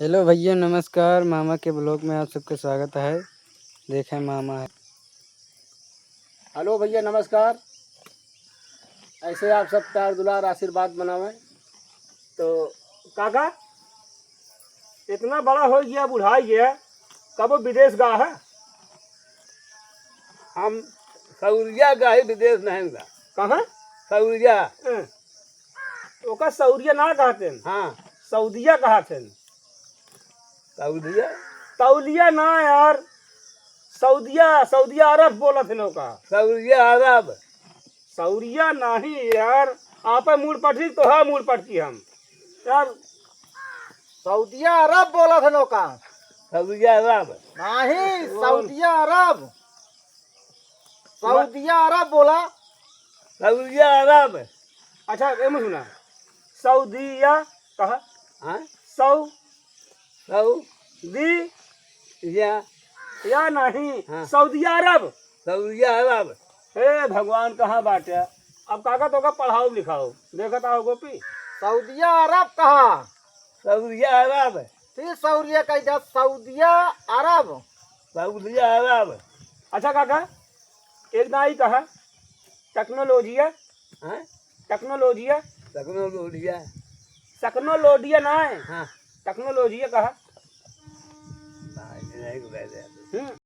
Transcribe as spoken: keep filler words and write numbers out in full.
हेलो भैया, नमस्कार। मामा के ब्लॉग में आप सबके स्वागत है। देखें, मामा है। हेलो भैया, नमस्कार। ऐसे आप सब प्यार, दुलार, आशीर्वाद बनावें। तो काका, इतना बड़ा हो गया, बुढ़ा गया, कबो विदेश गा है? हम सऊदिया गा ही, विदेश नहीं गा। कहाँ? सऊदिया। हैं। ओका सऊदिया ना कहते हैं। हाँ। सऊदिया कहते हैं। सऊदिया? तौलिया ना यार, सऊदिया, सऊदिया अरब बोलत हैं ओका। सऊदिया अरब। सऊदिया नहीं यार, आपे मूड़ पटकी तो हाँ मूड़ पटकी हम। यार, सऊदिया अरब बोलत हैं ओका। सऊदिया अरब। नहीं, कौन? सऊदिया अरब। सऊदिया अरब बोला। सऊदिया अरब। अच्छा, एमे सुना, सऊदिया कहा? हाँ? सऊ सऊ दी या। या नहीं, हाँ। सऊदिया अरब। सऊदिया अरब। हे भगवान, कहाँ बाटे? अब काका तोका पढ़ाओ लिखाओ, देखत आओ गोपी। सऊदिया अरब कहा? सऊदिया अरब। फिर सऊदिया कह जा, सऊदिया अरब। सऊदिया अरब। अच्छा काका, एक दाई कहा, टेक्नोलॉजिया। हाँ? टेक्नोलॉजिया। टेक्नोलॉजिया। टेक्नोलॉजिया ना है। हाँ। टेक्नोलॉजिया कहा। नहीं, नहीं, नहीं, नहीं। हम्म।